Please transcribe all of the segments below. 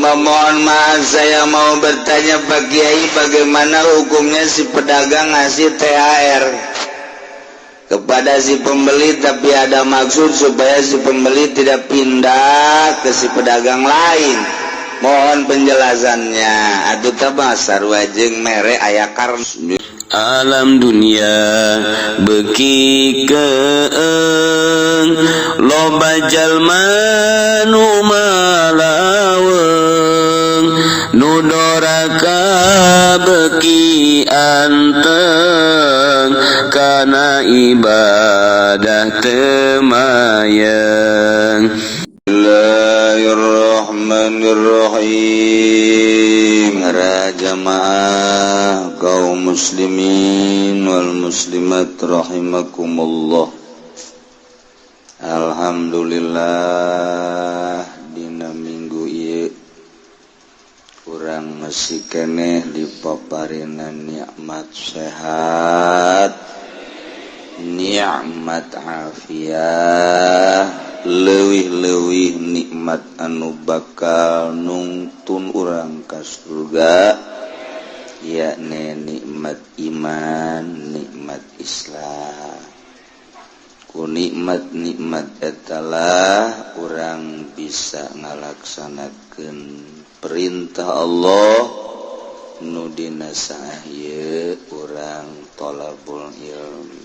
Kalima, mohon maaf, saya mau bertanya, Pak Kiai, bagaimana hukumnya si pedagang ngasih THR kepada si pembeli, tapi ada maksud supaya si pembeli tidak pindah ke si pedagang lain? Mohon penjelasannya. Aduh, tabah sarua jeung mere aya karena Alam dunia beki keeng, loba jalma nu malaweng, nu doraka beki anteng, kana ibadah teu mayeng. Bismillahirrahmanirrahim. Jamaah kaum muslimin wal muslimat rahimakumullah. Alhamdulillah, dina minggu ieu urang masih keneh dipaparinan nikmat sehat, nikmat afiah, leuwih-leuwih nikmat anu bakal nungtun urang ka surga, yakni nikmat iman, nikmat Islam. Ku nikmat-nikmat etalah urang bisa ngalaksanakeun perintah Allah nu dina ieu urang tolabul ilmi,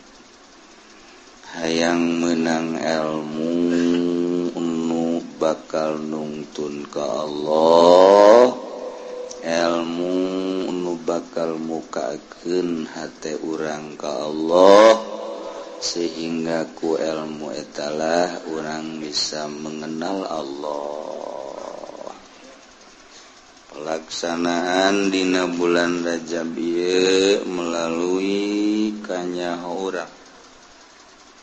hayang menang ilmu nu bakal nungtun ke Allah, ilmu nu bakal mukakeun hate urang ka Allah, sehingga ku ilmu etalah urang bisa mengenal Allah. Pelaksanaan dina bulan Rajab ieu melalui kanyaho urang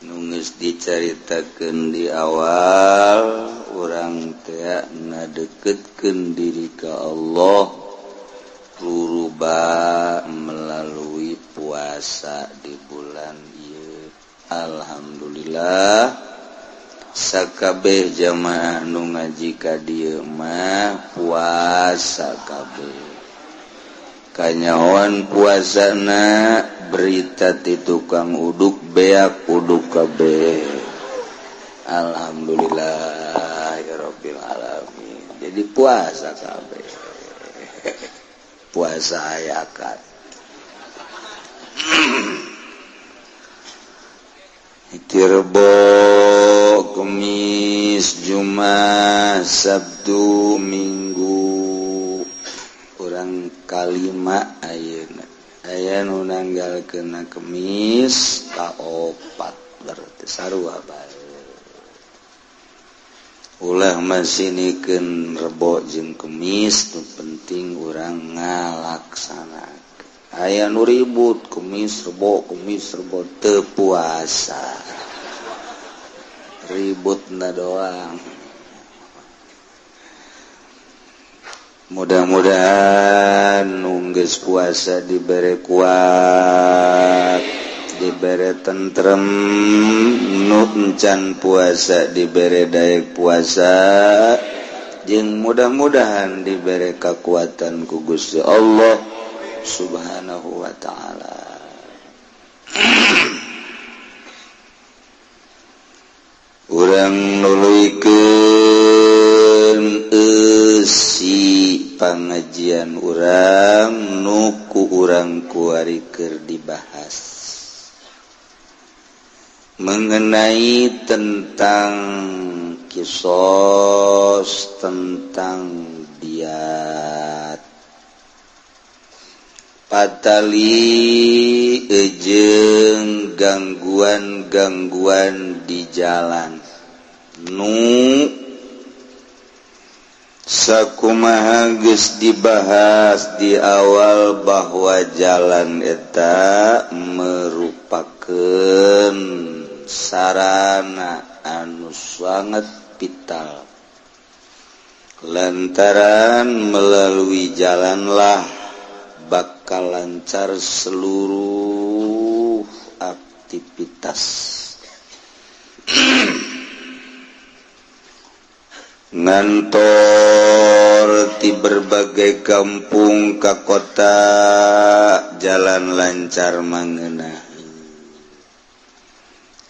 nu geus dicaritakeun di awal, urang teh ngadeketkeun diri ka Allah ruruba melalui puasa di bulan ieu. Alhamdulillah, sakabeh jamaah nu ngaji ka dieu mah puasa kabeh. Kanyahoan puasana, berita ti tukang uduk beak uduk kabeh. Alhamdulillah ya rabbil alamin. Jadi puasa kabeh, puasa hayakan. Rebo, Kemis, Jumat, Sabtu, Minggu, urang kalima ayeuna. Aya nu nanggal kena Kemis kaopat, berarti sarua bae. Ulah masinikeun Rebo jeung Kemis, nu penting urang ngalaksanakeun. Aya nu ribut Kemis Rebo, Kemis Rebo, teu puasa, ributna doang. Mudah-mudahan nungges puasa dibere kuat, dibere tentrem, nu encan puasa dibere daek puasa, jeung mudah-mudahan dibere kekuatan ku Gusti Allah Subhanahu wa ta'ala. Urang nuluykeun eusi pangajian urang nu ku urang kuari keur dibahas mengenai tentang kisos, tentang diat, patali jeung gangguan-gangguan di jalan nu sakumaha geus dibahas di awal bahwa jalan eta merupakeun sarana anu sangat vital, lantaran melalui jalanlah bakal lancar seluruh aktivitas. Ngantor ti Berbagai kampung ka kota jalan lancar mangenahi,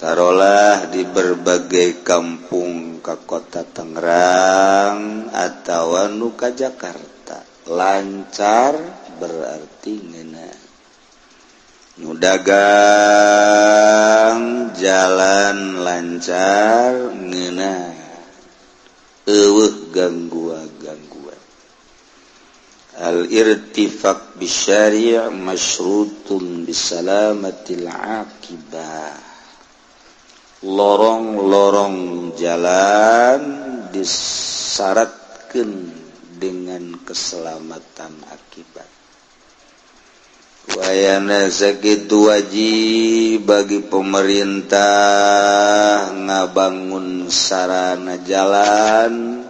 tarolah di berbagai kampung ka kota Tangerang atau nu ka Jakarta lancar, berarti ngeunah. Nu dagang jalan lancar, ngeunah, euweuh gangguan-gangguan. Al-irtifaq bisyari' masyrutun bisalamatil aqibah. Lorong-lorong jalan disyaratkan dengan keselamatan akibat. Wayana sakitu wajib bagi pemerintah ngabangun sarana jalan.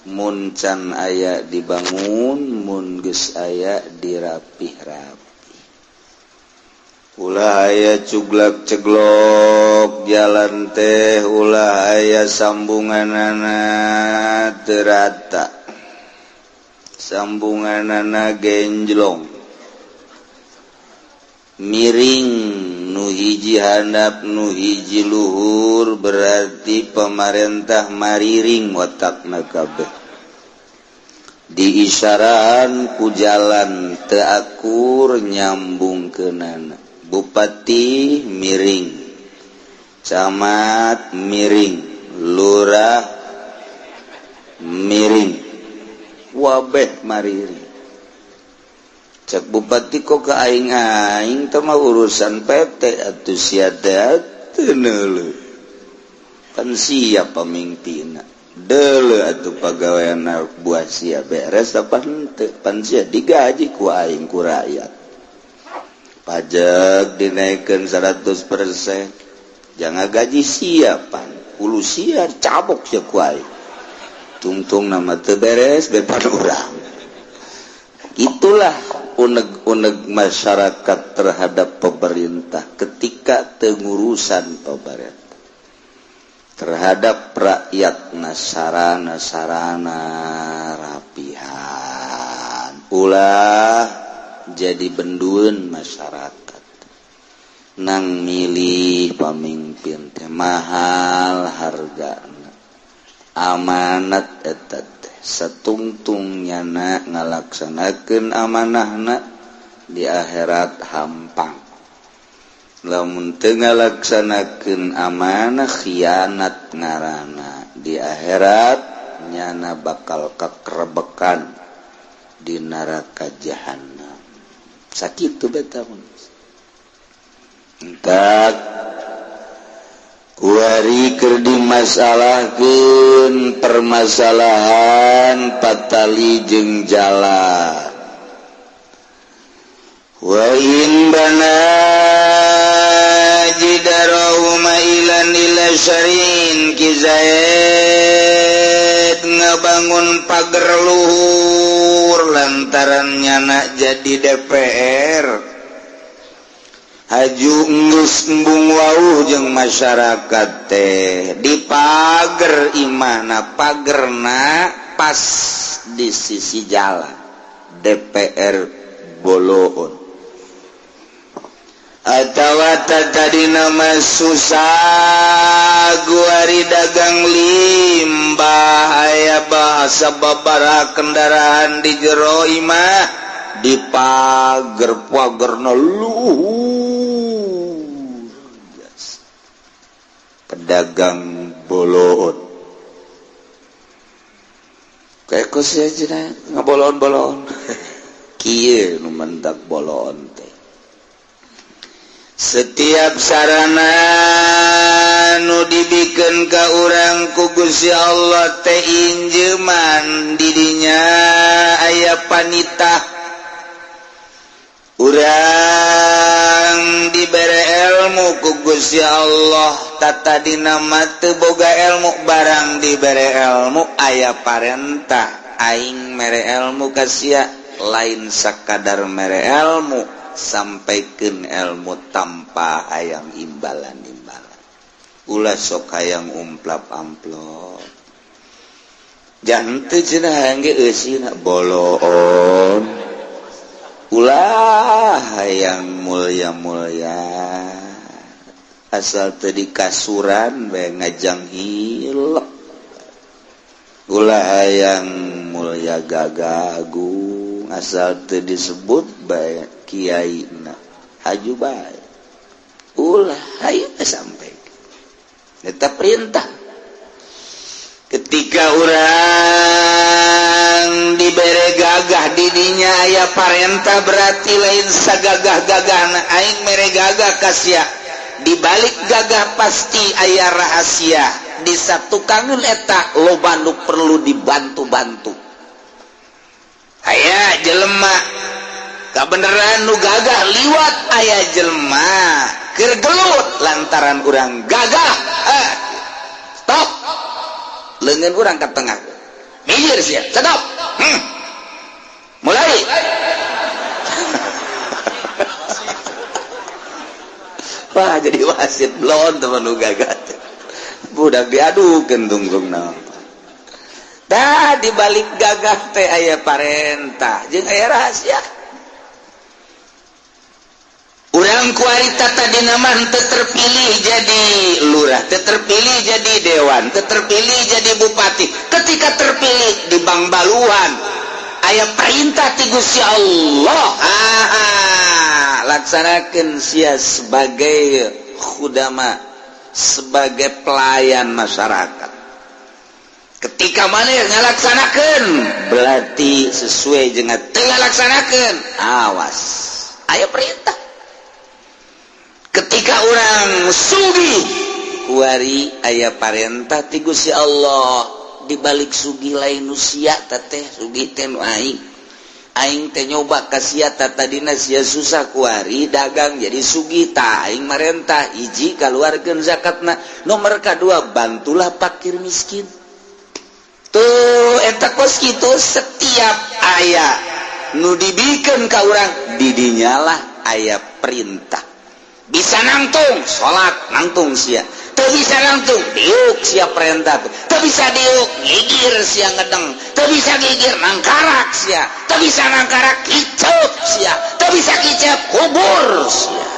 Mun can aya dibangun, mun geus aya dirapih-rapih. Ulah aya cuglak ceglok jalan teh, ulah aya sambunganana teu rata, sambunganana genjlong, miring, nu hiji handap, nu hiji luhur, berarti pemerintah mariring otakna kabeh. Diisyarahan ku jalan teu akur nyambung kenana, bupati miring, camat miring, lurah miring, wabeh mariring. Cek bupati, "Kok ke aing? Aing teh mah urusan PT atuh, sia teh teu neuleuh." Kan sia pamimpinna, deuleu atuh pagawean buah sia beres apa henteu. Pan sia digaji ku aing, ku rakyat. Pajak dinaikkan 100%, jangan gaji sia pan ulu sia cabok sia ku aing. Tungtung nama teu beres beban urang. Itulah uneg-uneg masyarakat terhadap pemerintah ketika tengurusan pemerintah terhadap rakyat. Nasarana sarana rapihan, ulah jadi bendun masyarakat. Nang milih pamimpin teh mahal harga, amanat eta teh. Satungtung nyana ngalaksanakeun amanahna, di akhirat hampang. Lamun teu ngalaksanakeun amanah, khianat ngaranna, di akhirat nyana bakal kakrebekan di neraka jahanam. Sakitu beta. Entak kuari keur dimasalahkeun permasalahan patali jeung jalan. Wa in bana jidarahu mailan ila syari'in. Ki Zaid ngabangun pagar luhur lantaran nyana jadi DPR. Haju geus embung wauh jeung masyarakat teh, di pager imahna, pagerna pas di sisi jalan DPR Boloon. Atawa tadi nama susah guari dagang limbah, aya bahasa babara kendaraan di jero imah, di pager, pagerna luhur. Pedagang Boloon kayak kos aja ngabolon-bolon kieu nu mendak boloon teh. Setiap sarana nu dibikeun ka urang ku Gusti Allah teh injeman, didinya aya panitah. Urang dibere ilmu ku Gusti Allah, tata dina mah teu boga ilmu, barang dibere ilmu aya parentah. Aing mere ilmu ka sia lain sakadar mere ilmu, sampaikan ilmu tanpa hayang imbalan-imbalan. Ulah sok hayang umplap amplop. Jangan cenah hayang ge eusina boloon. Ulah hayang mulia-mulia asal teu dikasuran bae ngajang hilep. Ulah hayang mulia gagah agung asal teu disebut bae kiaina haju bae. Ulah hayu sampai eta perintah. Ketika orang dibere gagah didinya aya parentah, berarti lain sagagah-gagahna aing mere gagah ka sia. Dibalik gagah pasti aya rahasia. Di satukangeun eta loba nu perlu dibantu-bantu. Aya jelema kabeneran nu gagah liwat, aya jelema keur gelut lantaran urang gagah, stop, lengan urang ke tengah, minggir sia, stop, mulai. Wah, jadi wasit blon teman nu gagah budak diadukeun tungtung naon. Dah dibalik gagah teh aya parentah jeung aya rahasia. Urang kuarita tadi nama teu terpilih jadi lurah, teu terpilih jadi dewan, teu terpilih jadi bupati. Ketika terpilih di Bangbaluan aya perintah ti Gusti Allah. Ah, laksanakeun sia sebagai khudama, sebagai pelayan masyarakat. Ketika mana ngalaksanakeun berarti sesuai dengan teu ngalaksanakeun, awas aya perintah. Ketika orang sugih kuari aya parentah ti Gusti Allah. Dibalik sugih lain nu sia teh, sugih teh nu aing. Aing teh nyoba ka sia tadina sia susah kuari dagang jadi sugih, tah aing marentah hiji kaluarkeun zakatna, nomor kadua bantulah fakir miskin. Tuh eta kos kitu setiap aya nu dibikeun ka urang didinyalah aya perintah. Bisa nangtung salat nangtung sia, teu bisa nangtung diuk sia perintah, teu bisa diuk gigir sia ngedeng, teu bisa gigir nangkarak sia, teu bisa nangkarak kicep sia, teu bisa kicep kubur sia.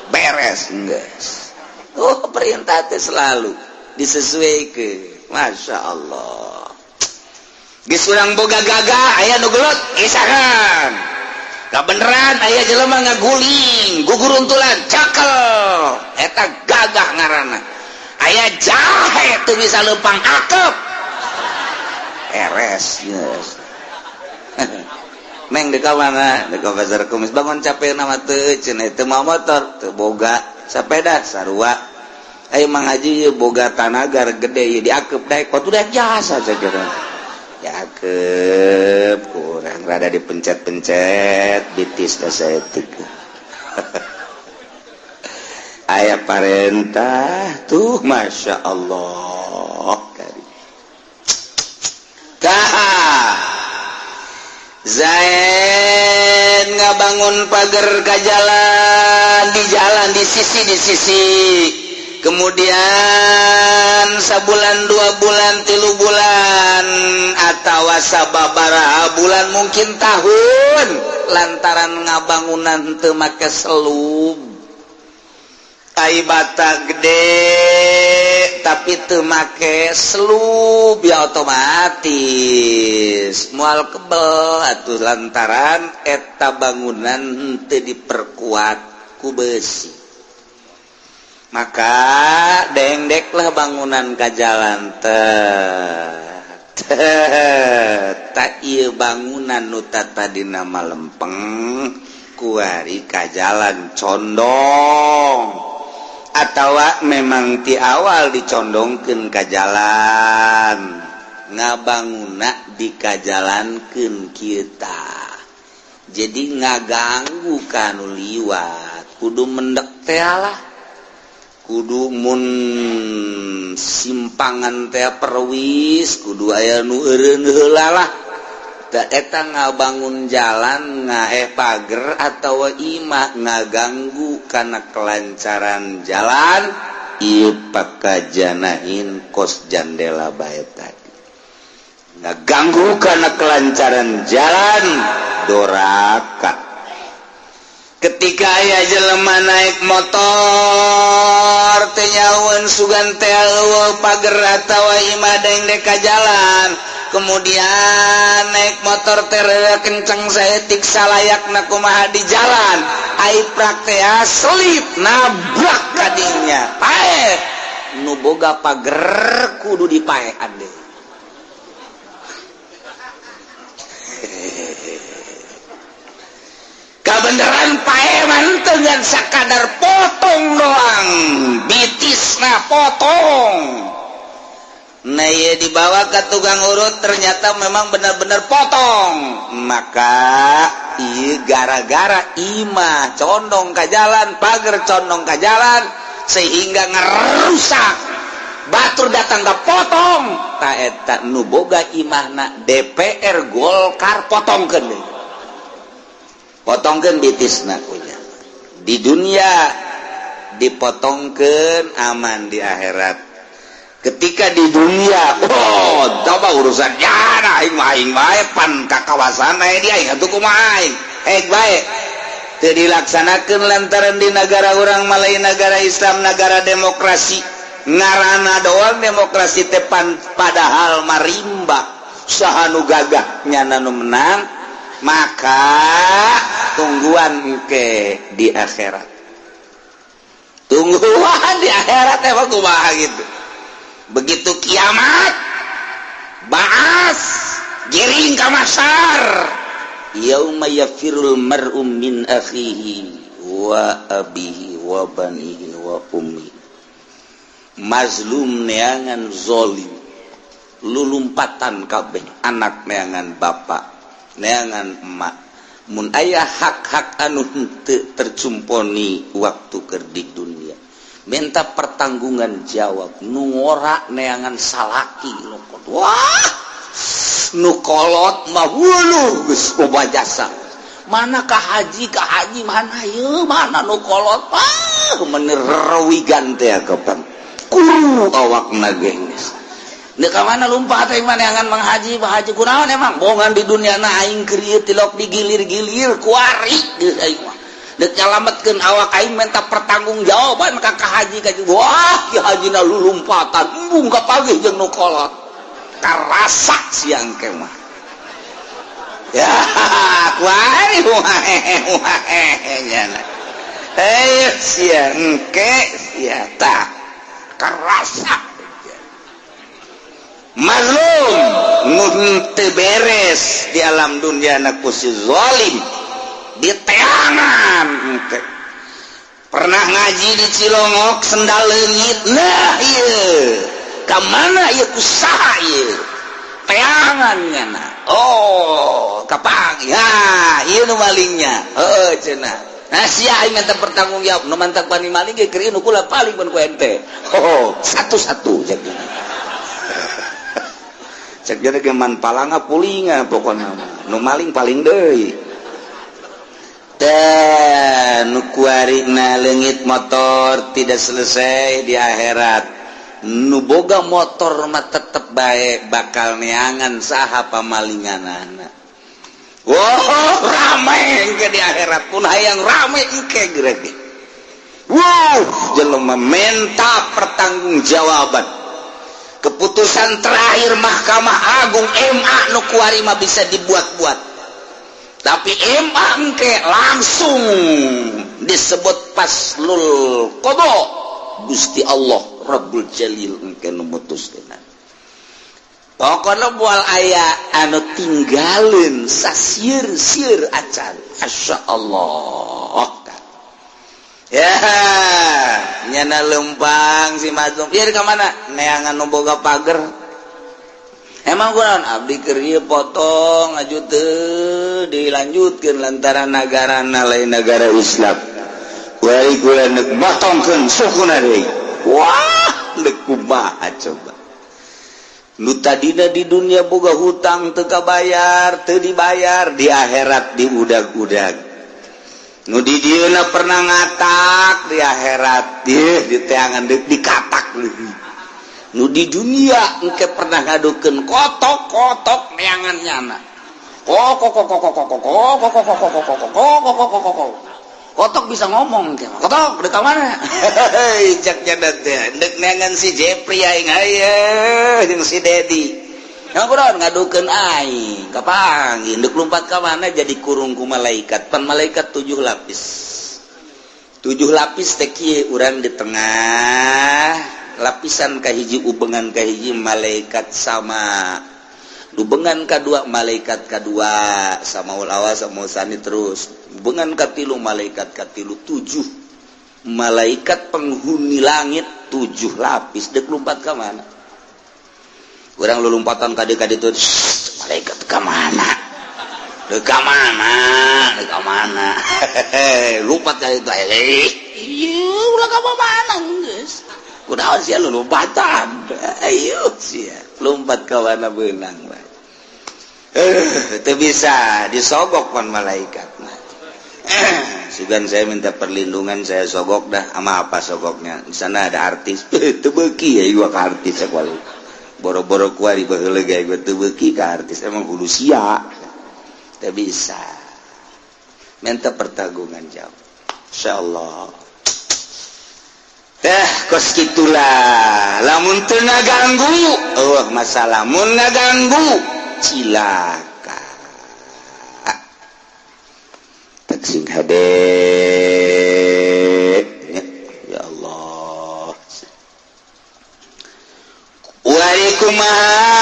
Beres geus. Oh, perintah teh selalu disesuaikan. Masya Allah. Geus urang boga gagah aya nu gelut isakan. Kabeneran aya jelema ngaguling guguruntulan cakel eta gagah ngaranna. Aya jahe teu bisa leumpang akep eres geus. Neng deka mana? Deka pasar kumis bangun capek nama teu cenah teu mawa motor teu boga sepeda sarua. Ayo Mang Haji ieu boga tanagar gede ieu diakep daek batu daek jasa saja. Diakep kurang rada dipencet-pencet bitis saeutik. Aya parentah tuh Masya Allah. Tah Zain ngabangun pagar ka jalan, di jalan di sisi kemudian sabulan 2 bulan 3 bulan atau sababaraha bulan mungkin tahun lantaran ngabangunan teu make selub ai bata gede tapi teu make selub ya otomatis moal kebel atuh lantaran eta bangunan teu diperkuat ku besi. Maka dengdeklah bangunan ka jalan tak ieu bangunan nu tadina mah lempeng kuari ka jalan condong atawa memang ti awal dicondongkeun ka jalan ngabanguna dikajalankeun kita jadi ngaganggu ka nu liwat kudu mendek teh lah kudu mun simpangan teh perwis kudu aya nu eureun heula lah da eta ngabangun jalan ngaeh pager atawa imah ngaganggu kana kelancaran jalan ieu pakajanahin kos jandela bae tadi. Ngaganggu karena kelancaran jalan, doraka. Ketika aya jelema naik motor teu nyahoeun sugan teh euweuh pager atawa imah dek ka jalan, kemudian naik motor teh kenceng saeutik, salayakna kumaha di jalan, ai praktea selip nabrak kadinya, paeh. Nu boga pager kudu dipaehan deui. Kebenaran paehan dengan sakadar potong doang, bitisna potong. Nah, ya dibawa ke tukang urut, ternyata memang benar-benar potong. Maka iya, gara-gara imah condong ke jalan, pagar condong ke jalan, sehingga ngerusak, batur datang ke potong. Ta eta nu boga imahna DPR Golkar, potongkeun deui, potongkeun bitisna punya. Di dunia dipotongkeun, aman di akhirat. Ketika di dunia, oh, coba urusan ya aing mah, aing bae pan ka kawasan aya di aing atuh, kumaha aing eh bae teu dilaksanakeun, lantaran di negara urang malai negara Islam, negara demokrasi. Ngarana doang demokrasi teh pan, padahal marimba, saha nu gagah nyana nu menang. Maka tungguan ke di akhirat, tungguan di akhirat emang kumaha gitu. Begitu kiamat, baas giring ka mahsyar, yauma yafirul mar'u min akhihi wa abihi wa banihi wa ummi. Mazlum neangan zolim, lulumpatan kabeh, anak neangan bapak, neangan emak, mun aya hak-hak anu henteu tercumponi waktu keur di dunia, minta pertanggungan jawab. Nu ngora neangan salaki nu, wah, nu kolot mah wuluh geus loba jasa. Mana ka haji, ka haji mana ye, mana nu kolot? Ah, menerwigan teh kapan kuru awakna geus. Dek ka mana lumpat teh neangan Mang Haji? Mang Haji kunaon emang bongan di dunia na aing keur ieu tilok digilir-gilir kuari geus aing mah. Dek nyalametkeun awak aing, minta pertanggungjawaban ka ka haji ka. Wah, ki hajina lulumpatan, embung kapagih jeung nu kolot, karasa siang ke mah ya kuari wae nyana. Eh, sia engke sia tah karasa mazlum nu teu beres di alam dunia na ku si zalim di teangan engke. Pernah ngaji di Cilongok, sendal leungit. Nah, ieu ka mana ieu, ku saha ieu teangan nyana? Oh, kapang ya ieu nu malingnya, heueuh cenah. Nah, sia aing minta pertanggungjawab. Nu mantak wani maling ge keur nu kula paling mun ku ente. Oh, satu-satu cek. Cek jadi geman palanga pulinga, pokoknya nu maling paling deui. Dan nu kuarina leungit motor tidak selesai di akhirat. Nu boga motor mah tetep bae bakal neangan saha pamalinganana. Wow, rame engke di akhirat pun, hayang rame engke gerek. Wow, jelema minta pertanggungjawaban. Keputusan terakhir Mahkamah Agung, MA nu kuari mah bisa dibuat-buat, tapi MA engke langsung disebut faslul qada. Gusti Allah Rabbul Jalil engke nu mutuskeun. Pokoknya moal aya anu tinggalin sasieun-sieun acan. Masya Allah ya, nyana lempang si mazlum. Ieu ka mana neangan nu boga pager? Emang kunaon abdi keur ieu potong aju teu dilanjutkeun, lantaran nagarana lain negara Islam. Wari kula neuk motongkeun sukuna deui. Wah, deuk kumaha coba? Nu tadina di dunia boga hutang teu kabayar, teu dibayar, di akhirat diudag-udag. Nu di dieuna pernah ngatak, di akhirat di diteangan deuk dikatak leuwih. Nu di dunia engke pernah ngadukeun kotok-kotok neangan nyana. Kok kok kok kok kok kok kok kok kok kok kok kok kok kok kok kok kotok bisa ngomong ke kotok dek mana hehehe cek nyana teh dek neangan si Jepri aing aya jeung si Dedi yang kurang ngadukeun aing kapanggih dek lompat ka mana jadi kurung ku malaikat pan malaikat 7 lapis 7 lapis teh kieu urang di tengah lapisan kahiji ubengan kahiji malaikat sama ubengan kedua malaikat kedua sama awal sama sani terus ubengan katilu malaikat katilu 7 malaikat penghuni langit 7 lapis dek lompat ke mana kurang lu lompatan kade-kade itu malaikat ke mana dek ke mana dek ke mana lompat kali itu iya ulah ke mana geus kunaon sia lu lompatan ayo sia lompat ke mana beunang bae teu bisa disogok pan malaikat mah. Sugan saya minta perlindungan, saya sogok dah sama apa sogoknya, di sana ada artis teu beuki ya gua ka artis kuali boro-boro kuari baheula ge gua teu beuki ka artis emang kudu sia teu bisa minta pertanggungan jawab insyaallah teh kos gitulah lamun teu ngaganggu eueuh masalah mun ngaganggu cilaka tak sing hade ya Allah wari kumaha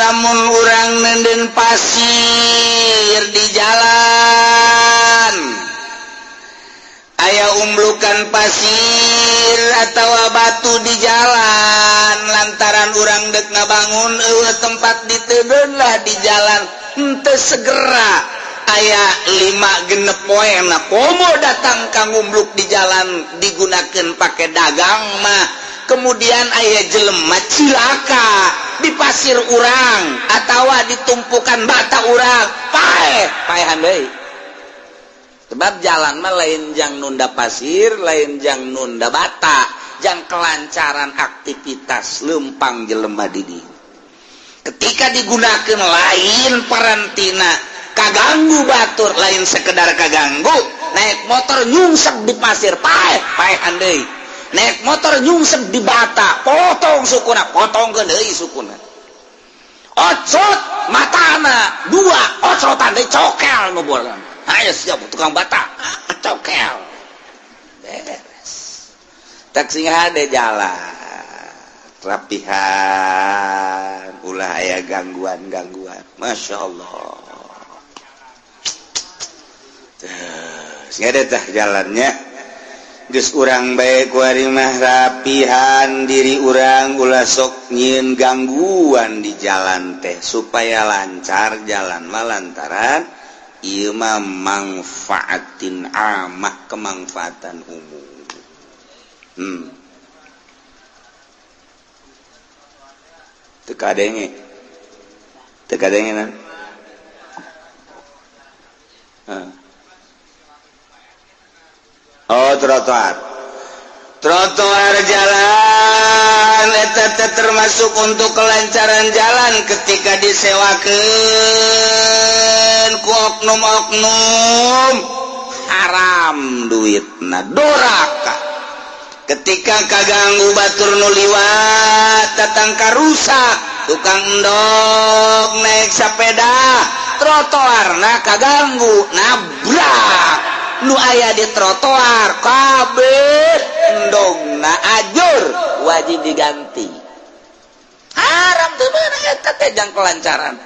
lamun urang nenden pasir di jalan aya umblukan pasir atau batu di jalan lantaran urang dek ngabangun eueuh tempat ditedeun lah di jalan henteu segera aya 5 genep poe na komo datang ka ngumbluk di jalan digunakan pakai dagang mah kemudian aya jelema cilaka di pasir urang atawa ditumpukan bata urang paeh paehan deui sebab jalan mah lain jang nunda pasir lain jang nunda bata jang kelancaran aktivitas lempang jelema di dieu ketika digunakan lain parantina kaganggu batur lain sekedar kaganggu naik motor nyungsep di pasir paeh paehan deui naik motor nyungsep di bata potong sukuna potongkeun deui sukuna ocot matana dua ocotan deui cokel nu bolan ayo siap tukang bata cokel beres tak sing hade jalan rapihan ulah aya gangguan-gangguan Masya Allah sing hade tah jalannya geus urang bae kuari mah rapihan diri urang ulah sok nyieun gangguan di jalan teh supaya lancar jalan mah lantaran ieu mah mangfaatin amah kemangfaatan umum. Teu kadenge. Teu kadenge na. Oh, trotoar. Trotoar jalan eta teh termasuk untuk kelancaran jalan ketika disewakeun ku oknum-oknum haram duitna doraka ketika kaganggu batur nu liwat datang karusak tukang endog naik sepeda trotoarna kaganggu nabrak nu aya di trotoar kabeh endogna ajur wajib diganti haram teu meunang eta teh jang kelancaran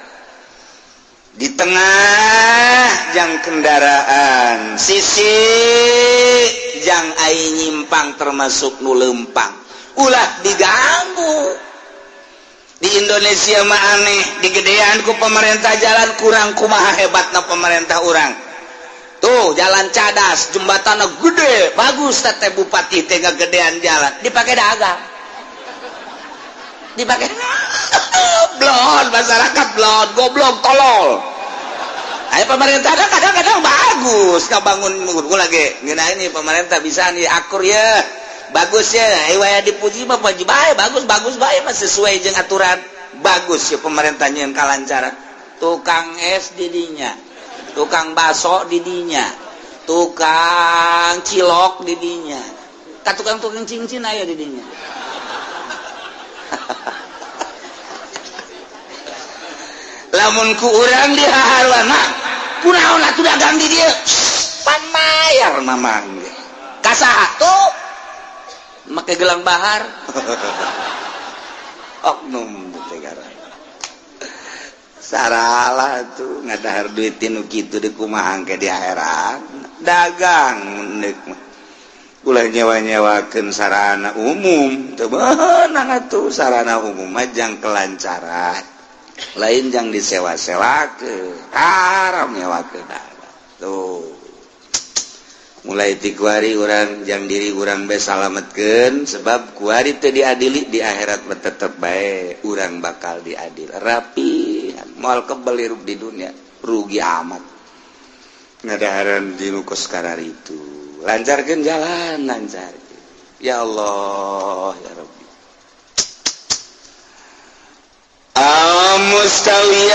di tengah jang kendaraan sisi jang ai nyimpang termasuk nu lempang ulah diganggu di Indonesia mah aneh digedean ku pemerintah jalan kurang kumaha hebatna pemerintah urang tuh jalan cadas jembatan gede bagus teh bupati teh gedean jalan dipakai dagang dipakai blon masyarakat blon goblok tolol ayo pemerintah kadang-kadang bagus bangun gue lagi ngeuna ini pemerintah bisa nih akur ya Bagus ya, waya dipuji mah puji bae, bagus bagus bae mah sesuai jeung aturan. Bagus ya pemerintahnya yang kalancaran. Tukang es didinya, tukang baso didinya, tukang cilok didinya, ka tukang-tukang cincin aya didinya. Lamun ku urang dihaharuan mah kunaon atuh dagang di dieu? Pamayar mamang ge. Ka saha tuh? Make gelang bahar. Oknum teh gara. Saralah tuh ngadahar duit tinu kitu di kumaha ke di akhirat. Dagang deuk mah. Ulah nyewa-nyewakeun sarana umum, teu beunang atuh sarana umum mah jang kelancaran. Lain jang disewa-sewakeun, haram nyewakeun. Tuh. Mulai ti kuari urang jang diri urang bae salametkeun sebab kuari teu diadili di akhirat mah tetep bae urang bakal diadil. Rapi moal kebel hirup di dunia, rugi amat. Ngadaharan di nu kos kararitu. Lancarkeun jalan, lancar. Ya Allah, ya Rabbi. Mustawiyan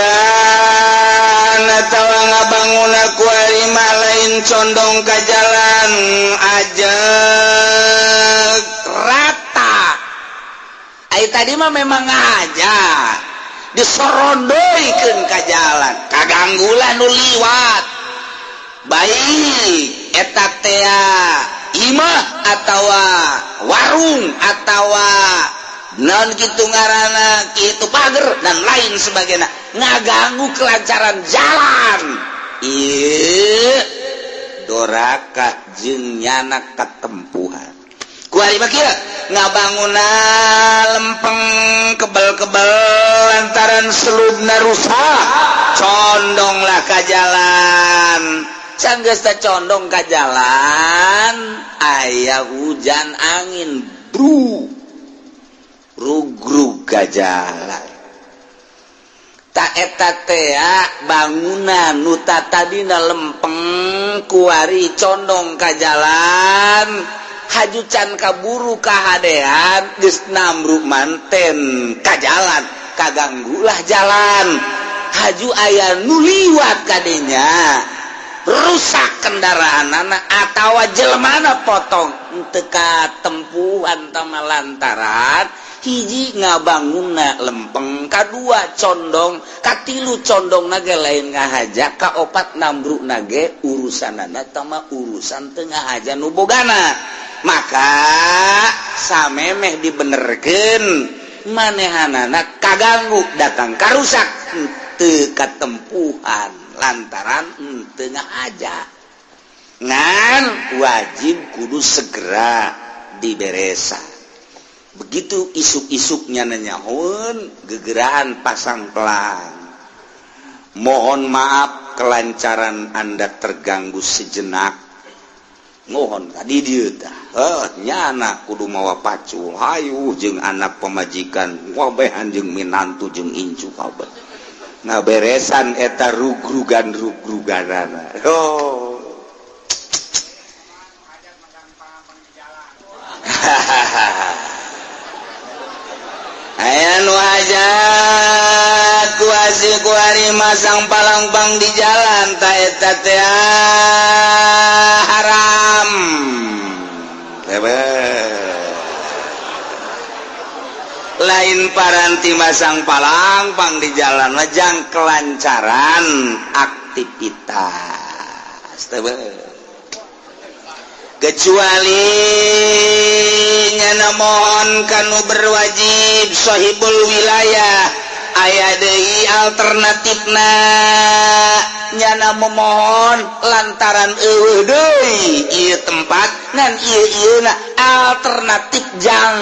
atawa ngabangun kuari mah lain condong ka jalan ajeg rata. Ai tadi mah memang aja disorondoikeun ka jalan, kaganggulan nu liwat. Baik eta tea imah atawa warung atawa non gitu ngaranna kitu pager dan lain sebagainya ngaganggu kelancaran jalan. Ieu doraka jeung nyana katempuhan. Kuari mah kieu ngabangunna lempeng kebel-kebel lantaran selubna rusak condonglah ka jalan. Sanggeus teh condong ka jalan aya hujan angin bru rugrug ka jalan. Tak eta tea bangunan nu tadina lempeng kuari condong ka jalan haju can kaburu kahadean geus namru manten ka jalan kaganggulah jalan haju aya nu liwat kadinya rusak kendaraanana atawa jelmana potong teu katempuhan tama lantaran hiji ngabangunna lempeng, kadua condong, katilu condong nage lain ngahaja, kaopat nambruk nage urusanana tama urusan teu ngahaja nu bogana. Maka samemeh dibenerkeun manehanana kaganggu datang karusak teu katempuhan lantaran teu ngahaja. Ngan wajib kudu segera diberesan. Begitu isuk-isuknya nanyaun gegeraan pasang pelang. Mohon maaf kelancaran Anda terganggu sejenak. Mohon tadi dieu tah. Nyana kudu mawa pacul hayu jeung anak pamajikan wabehan jeung minantu jeung incu kabeh. Ngaberesan eta rugrugan-rugruganana. Oh. Hahaha. Aya nu hajat kuasi kuari masang palangpang di jalan ta eta teh haram. Lain paranti masang palangpang di jalan mah jang kelancaran aktivitas. Kecuali nyana mohon kanu berwajib sahibul wilayah aya deui alternatifna nyana memohon lantaran eueuh deui ieu tempat ngan ieu ieuna alternatif jang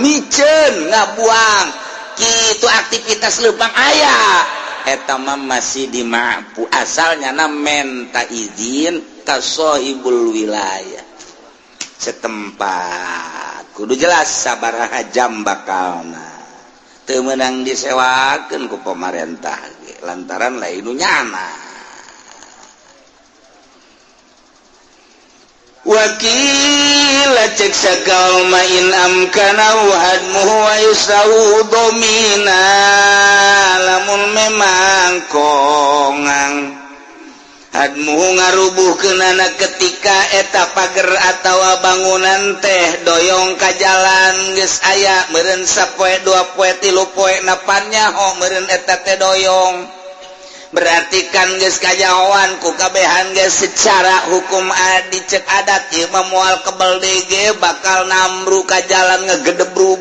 miceun ngabuang kitu aktivitas leumpang aya eta mah masih dimampu asal nyana menta izin ka sahibul wilayah setempat. Kudu jelas sabaraha jam bakalna teu meunang disewakeun ku pamarentah ge lantaran lain nu nyana. Wa qila, cek sakaul mah, in amkanahu hadmuhu wa islahu domina, lamun memang kongang hadmuhu ngarubuhkeunana ketika eta pager atawa bangunan teh doyong ka jalan, geus aya meureun sapoe, 2 poe, 3 poe, napan nyaho meureun eta teh doyong, berarti kan geus kanyahoan ku kabehan geus secara hukum adi cek adat ieu mah moal kebel DG, bakal namru ka jalan ngegedebrug.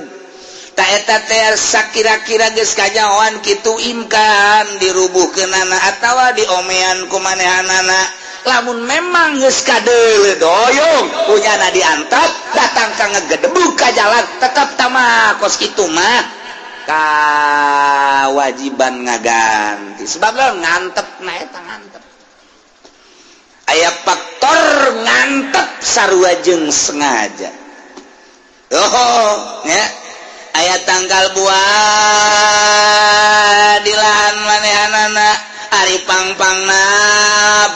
Ta eta teh sakira-kira geus kanyahoan kitu, imkan dirubuhkeunana atawa diomean ku manehanana. Lamun memang geus kadeuleu doyong punyana diantap, datang ka ngegedebrug ka jalan, tetap tama kos kitu mah kewajiban ngaganti. Sebab lo ngantep, nah eta ngantep aya faktor ngantep sarua jeung sengaja. Oh ya, aya tangkal buah di lahan manehanana, ari pang-pangna,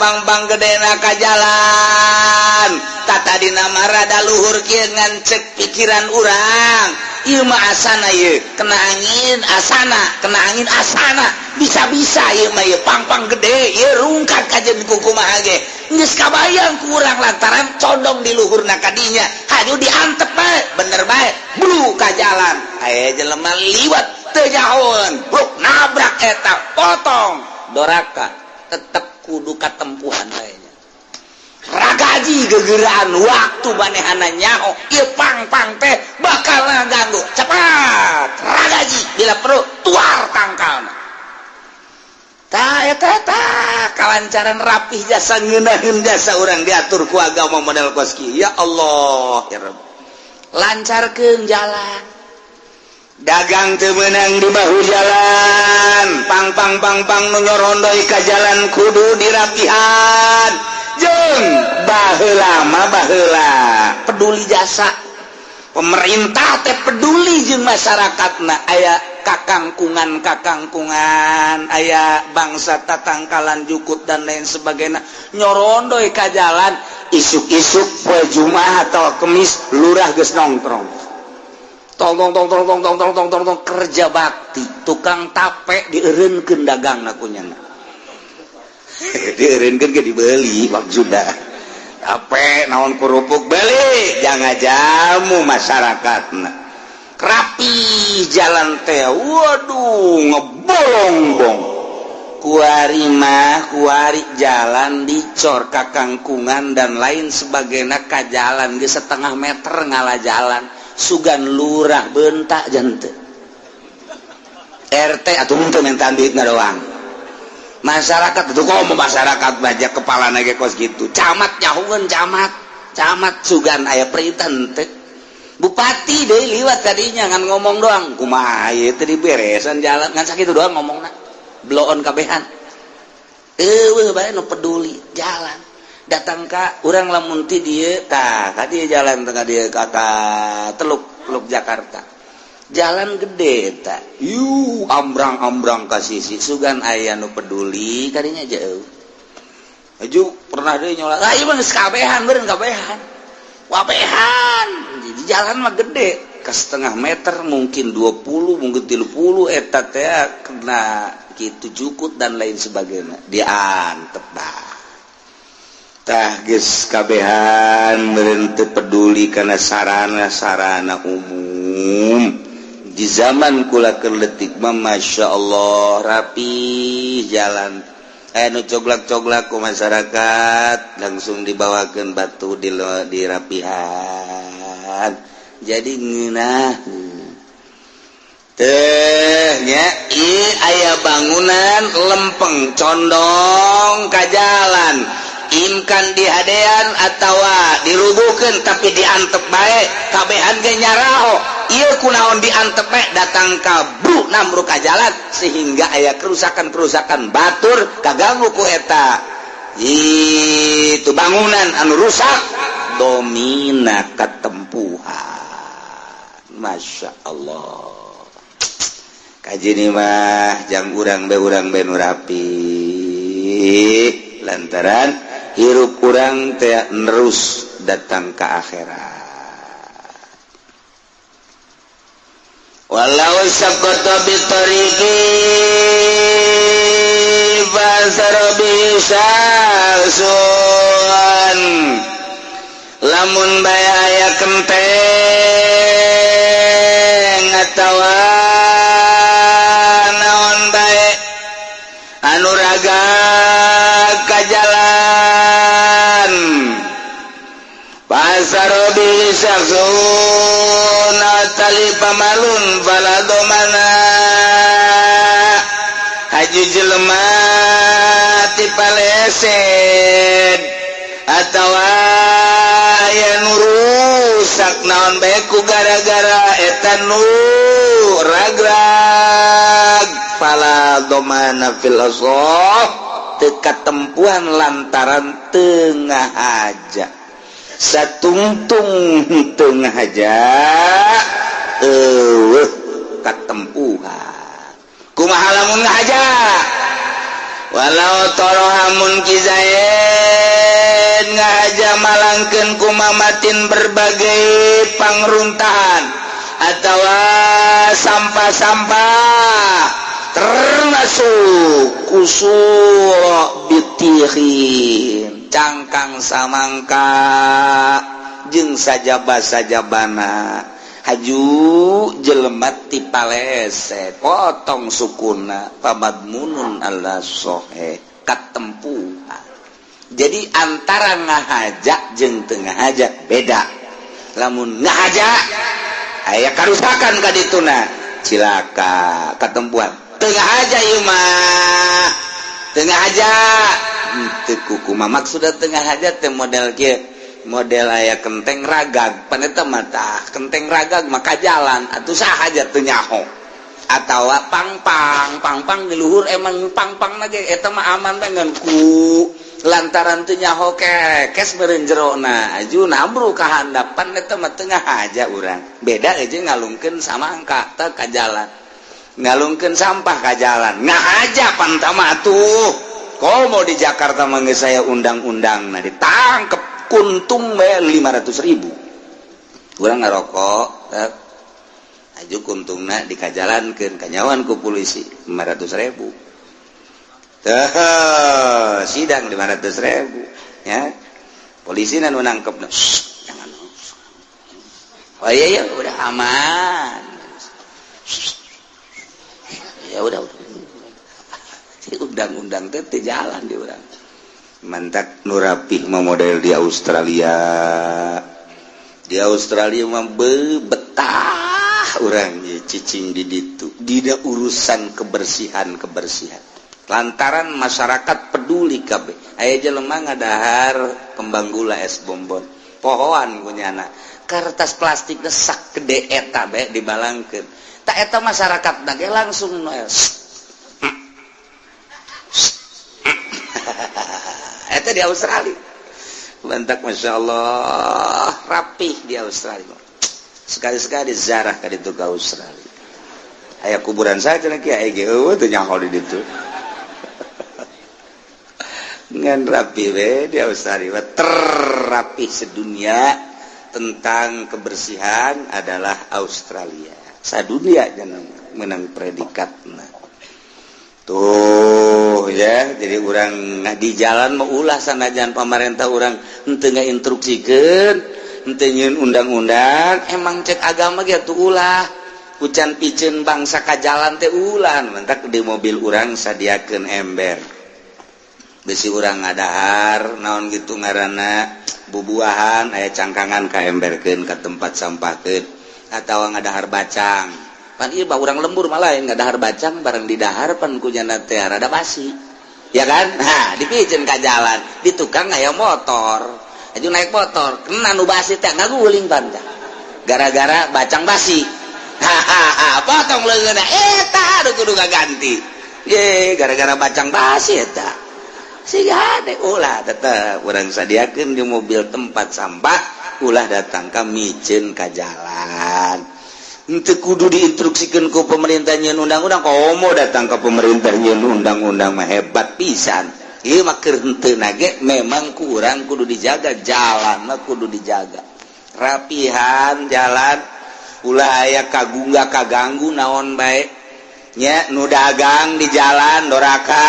pang-pang gedena ka jalan, tata dina mah rada luhur kieu, ngan cek pikiran urang ieu mah asana ieu kena angin, asana kena angin, asana bisa-bisa ieu mah ieu pang-pang gede ieu rungkat kajen kumaha ge geus kabayang ku urang, lantaran condong di luhurna kadinya, hayu diantep bae, bener bae blu ka jalan, aya jelema liwat teu nyahoeun, bruk nabrak eta, potong doraka, tetep kudu katempuhan bae ragaji gegeraan. Waktu manehana nyaho ieu pang-pang teh bakal ngaganggu, cepat ragaji, bila perlu tuar tangkalna. Ta eta eta kalancaran rapih jasa, ngeunaheun jasa urang diatur ku agama model kos kieu. Ya Allah ya Rabb, lancarkeun jalan dagang, teu meunang di bahu jalan. Pang pang pang pang nu nyorondoi ka jalan kudu dirapihan. Jeung baheula mah, baheula peduli jasa pemerintah teh, peduli jeung masyarakatna. Aya kakangkungan kakangkungan, aya bangsa tatangkalan jukut dan lain sebagainya nyorondoi ka jalan. Isuk-isuk poe Jumat atau Kemis, lurah geus nongkrong, tong tong tong tong tong tong tong tong tong tong, kerja bakti. Tukang tape dieureunkeun dagangna, kunyana dieureunkeun ge dibeli, maksudna tape naon, kerupuk beli, jangan jamu masyarakatna. Rapi jalan teh, waduh, ngebolong-bong. Kuari mah, kuari jalan dicor kakangkungan dan lain sebagainya ka jalan ge setengah meter ngalah jalan, sugan lurah bentak jente RT atau untuk minta duit doang. Masyarakat itu kok mau masyarakat baca kepala nage kos gitu. Camat nyahueun, camat camat sugan aya perintah henteu. Bupati deh liwat tadinya ngan ngomong doang, kumaha ieu teh diberesan jalan, ngan sakitu doang ngomongna, bloon kabehan. Eueuh bae nu peduli jalan. Datang ka urang lamun ti dieu tah ka dieu, jalan tengah dieu ka Teluk Teluk Jakarta, jalan gede tak yu ambrang-ambrang ka sisi, sugan aya nu peduli kadinya jauh. Aju pernah deh nyolak, ah ieu mah geus kabehan beureun, kabehan wabehan. Di jalan mah gede ke setengah meter, mungkin 20, mungkin 30, eta teh kena gitu jukut dan lain sebagainya, diantep bah. Tah geus kabehan meureun teu peduli karena sarana-sarana umum. Di zaman kula keur leutik mah, Masya Allah, rapi jalan. Nu coglak-coglak ku masyarakat langsung dibawakan batu di dirapihan, jadi ngeunah teh nya. Aya bangunan lempeng condong ka jalan, imkan dihadean atawa dirubuhkeun, tapi diantep bae, kabehan ge nyaraho ieu kunaon diantep bae, datang ka bru namru ka jalan sehingga aya kerusakan-kerusakan batur kaganggu ku eta itu bangunan anu rusak, domina ketempuhan. Masya Allah, kaji mah jang urang be, urang be nu rapi, lantaran Hirup kurang teh nerus datang ke akhirat. Walau saqata bi tariqi fasara bi syarsun, lamun bae aya kenteng atawa naon bae anu raga ka jalan, fasara bi syarsun tali pamalun fala domana, haju jelema ti paleset atawa aya nu rusak naon bae ku gara-gara eta nu ragrag, fala domana fil asah, teu katempuhan lantaran teu ngahaja, satungtung teu ngahaja eueuh katempuhan. Kumaha lamun ngahaja? Walau torohamun kizaid ngahaja malangkeun kumamatin berbagai pangruntahan atawa sampah-sampah termasuk kusur bitihin, cangkang samangka jeung sajaba-sajabana, haju jelema ti palese potong sukuna, pamadmunun ala sohe, katempuhan. Jadi antara ngahaja jeung teu ngahaja beda. Lamun ngahaja aya karusakan ka dituna, cilaka katempuhan. Teu ngahaja ieu mah teu ngahaja teu kukumaha maksudna teu ngahaja teh model kieu, model aya kenteng ragag pan eta mah tah kenteng ragag maka jalan atuh saha aja teu nyaho, atawa pangpang pangpang di luhur emang pangpang lagi eta mah aman bae, ngan ku lantaran teu nyaho kekes meureun jerona aju nabru ka handapan, eta mah teu ngahaja urang. Beda jeung ngalungkeun samangka teh ka jalan, ngalungkeun sampah ka jalan ngahaja pan tah mah tuh. Komo di Jakarta mah geus saya undang-undang nah ditangkep kuntung bae 500.000. Urang ngarokok teh aju kuntungna dikajalankeun, kanyawan ku polisi 500.000 teh, sidang 500.000 ya. Polisi nu nangkep, jangan, oh iya iya udah aman ya, udah udah. Undang-undang teh teu jalan di urang. Mantak nu rapih mah model di Australia. Di Australia mah betah urang cicing di ditu dina urusan kebersihan kebersihan lantaran masyarakat peduli kabeh. Aya jelema ngadahar kembang gula, es bonbon, pohoan kunyana kertas plastik sak gede eta bae dibalangkeun. Tak eta masyarakat ge langsung noel eta di Australia. Mantak Masya Allah rapih di Australia. Sekali-sekali zarah ka ditu ka Australia. Aya kuburan saya cenah kiai ge eueuh teu nyaho di ditu. Ngan rapi we di Australia, terrapih sedunia tentang kebersihan adalah Australia. Sadunia jangan menang predikatna. Tuh ya, jadi urang di jalan mau ulah sanajan pemerintah urang henteu ngainstruksikeun, henteu nyieun undang-undang, emang cek agama ge atuh ulah. Kucan piceun bangsa ka jalan teh ulah, mantak di mobil urang sadiakeun ember. Bisi urang ngadahar naon gitu ngaranna bubuahan aya cangkangan ka emberkeun ka tempat sampahkeun, atawa ngadahar bacang. Pan ieu bah urang lembur mah lain ngadahar bacang bareng didahar pan kunyana teh rada basi. Ya kan? Nah, dipiceun ka jalan, di tukang aya motor. Aju naik motor, kena nu basi teh ngaguling pan teh. Gara-gara bacang basi. Hahaha, potong leungeunna eta aduh kudu ngaganti. Ye, gara-gara bacang basi eta. Siga hade ulah tetep urang sadiakeun di mobil tempat sampah, ulah datang ka miceun ka jalan. Henteu kudu diinstruksikeun ku pemerintah nyieun undang-undang, komo datang ke pemerintah nyieun undang-undang mah hebat pisan. Ieu mah keur henteu ge memang kurang kudu dijaga, jalan mah kudu dijaga. Rapihan jalan ulah aya kagungga kaganggu naon bae nya nu dagang di jalan doraka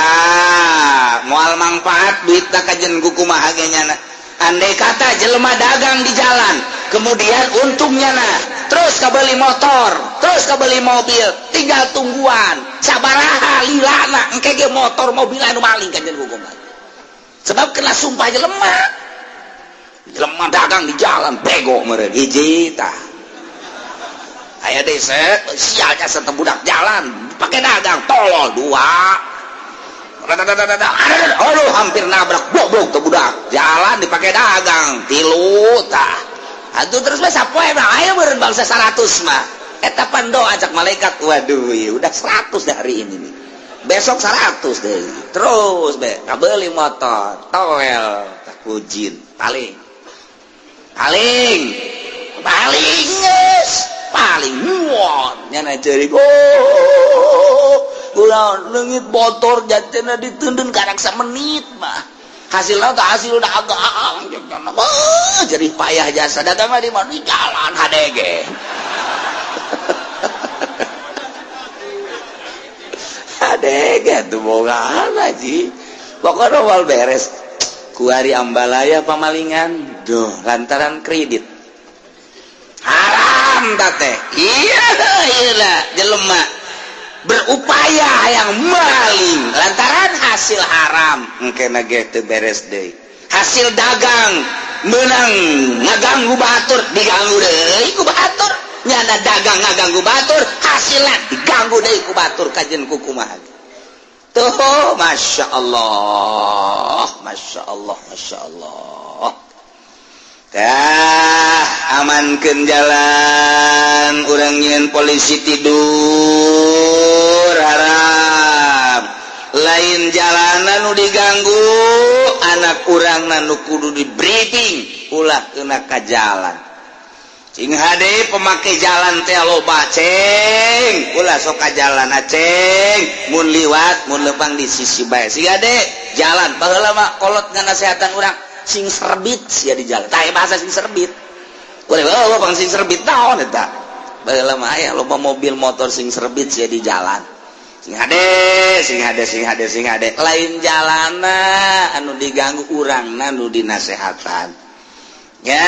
moal mangfaat duitna kajen ku kumaha ge nyana. Andai kata jelema dagang di jalan kemudian untungnya nah terus kabeli motor, terus kabeli mobil, tinggal tungguan sabaraha lilana engke ge motor mobil anu maling kajen ku kumaha. Sebab kena sumpah jelema. Jelema dagang di jalan bego meureun hiji tah. Aya desa sialnya serta budak jalan pakai dagang tolol dua. Aduh hampir nabrak goblok tuh budak jalan dipakai dagang tilu tah. Atuh terus mah sapoe mah aya meureun bangsa 100 mah. Eta pan doa cak malaikat, waduh ya udah 100 hari ini nih. Besok 100 deh. Terus be kabeli motor, toel, tak kujin, paling. Paling. Paling geus. Paling muat nyana ceurik. Oh, ulah leungit motor jatena ditundun karak samenit mah. Hasilna teh hasil dagang. Jadi payah jasa dagang mah di mana di jalan HDG. HDG tuh boga haji. Pokoknya awal beres. Kuari ambalaya pamalingan, duh lantaran kredit. Haram teh. Iya, iya jelema berupaya yang maling lantaran hasil haram engkena ge teu beres deui. Hasil dagang menang ngaganggu batur, diganggu deui ku batur. Nyana dagang ngaganggu batur, hasilna diganggu deui ku batur kajen ku kumaha. Tuh, Masya Allah, Masya Allah, Masya Allah. Tah, amankeun jalan, urang nyieun polisi tidur haram. Lain jalanan nu diganggu, anak urang nu kudu di briefing ulah kena ka jalan. Cing hade pemakai jalan teh loba ceng, ulah sok ka jalan aceng, mun liwat mun lempang di sisi bae. Sing hade jalan baheula mah kolot nganasehatan urang sing serbit sia di jalan. Tah bahasa sing serbit. Boleh bawa bang sing serbit naon eta. Baheula mah aya loba mobil motor sing serbit sia di jalan. Sing hade, sing hade, sing hade, sing hade. Lain jalana anu diganggu urangna nu dinasehatan. Ya,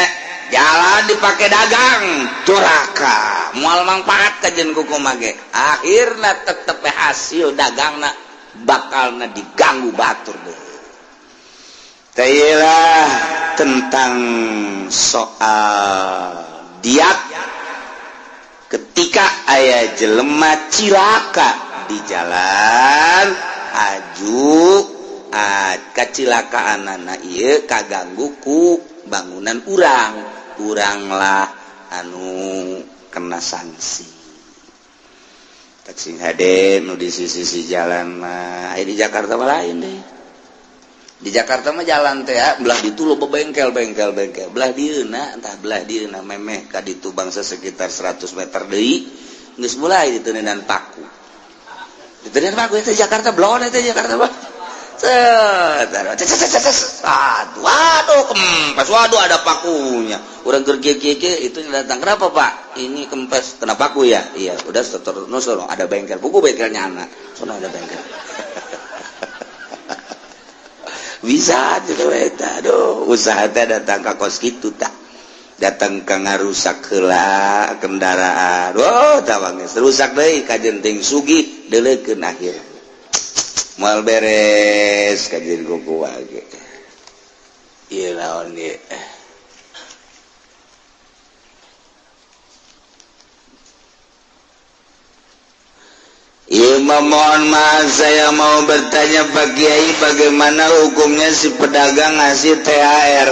jalan dipakai dagang duraka moal mangfaat kajen ku kumaha ge. Akhirna tetep hasil dagangna bakalna diganggu batur deui. Tailah tentang soal diat ketika aya jelema cilaka di jalan aju kacilakaanana ieu kaganggu ku bangunan urang, uranglah anu kena sanksi. Tak sing hade nu di sisi-sisi jalan mah, aya di Jakarta mah lain deh. Di Jakarta mah jalan teh ya, belah ditu loba bengkel bengkel bengkel, belah dieuna entah belah dieuna memeh ka ditu bangsa sekitar 100 meter deui geus mulai diteuneunan paku. Diteuneunan paku eta Jakarta blon eta Jakarta mah. Set, aduh, waduh, kempes, waduh ada pakunya. Urang keur kieu-kieu itu datang, kenapa Pak? Ini kempes, kena paku ya? Iya, udah terus ada bengkel, buku bengkelnya anak. Sono ada bengkel. Bisa gitu eta, aduh, usaha teh datang ka kos kitu tah. Datang ka ngarusak heula kendaraan. Oh, tawang geus rusak deui kajen ting sugih deuleukeun akhir. Moal beres kajen kuku ge. Ieu naon ieu? Ieu mohon maaf saya mau bertanya Pak Kiai, bagaimana hukumnya si pedagang ngasih THR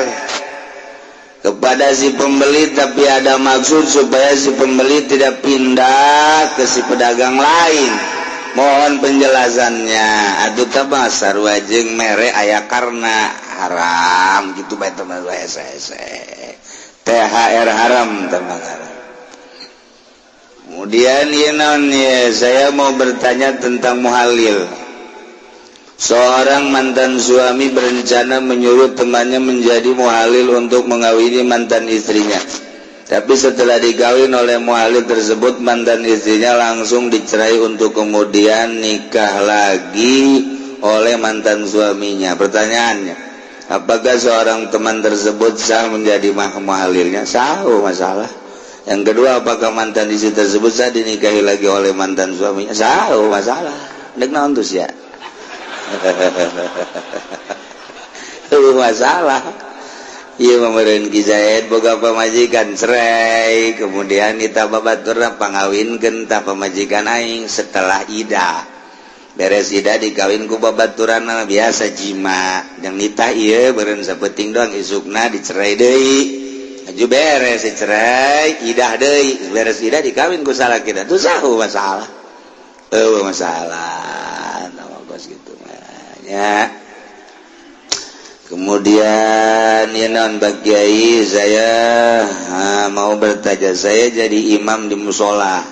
kepada si pembeli tapi ada maksud supaya si pembeli tidak pindah ke si pedagang lain. Mohon penjelasannya. Aduh tah sarua jeung mere aya karena haram gitu bae teman THR haram teman haram. Kemudian ya, saya mau bertanya tentang muhalil. Seorang mantan suami berencana menyuruh temannya menjadi muhalil untuk mengawini mantan istrinya. Tapi setelah dikawin oleh muhalil tersebut, mantan istrinya langsung dicerai untuk kemudian nikah lagi oleh mantan suaminya. Pertanyaannya, apakah seorang teman tersebut sah menjadi muhalilnya? Sah, oh, masalah. Yang kedua, apakah mantan istri tersebut sah dinikahi lagi oleh mantan suaminya? Sah, oh, masalah. Dek naon tuh sia? Masalah. Iya memerin Ki Zaid boga pamajikan cerai, kemudian kita babaturna pangawinkeun tah pamajikan aing setelah ida. Beres ida dikawin ku babaturanna biasa jima. Jeung nitah ieu beureun sapenting doang isukna dicerai deui. Aju beres dicerai, idah deui. Beres idah dikawin ku salakina. Tuh sahu masalah. Eueuh masalah. Nah, kos kitu mah nya. Kemudian ya non Pak Kiai, saya mau bertanya, saya jadi imam di musola.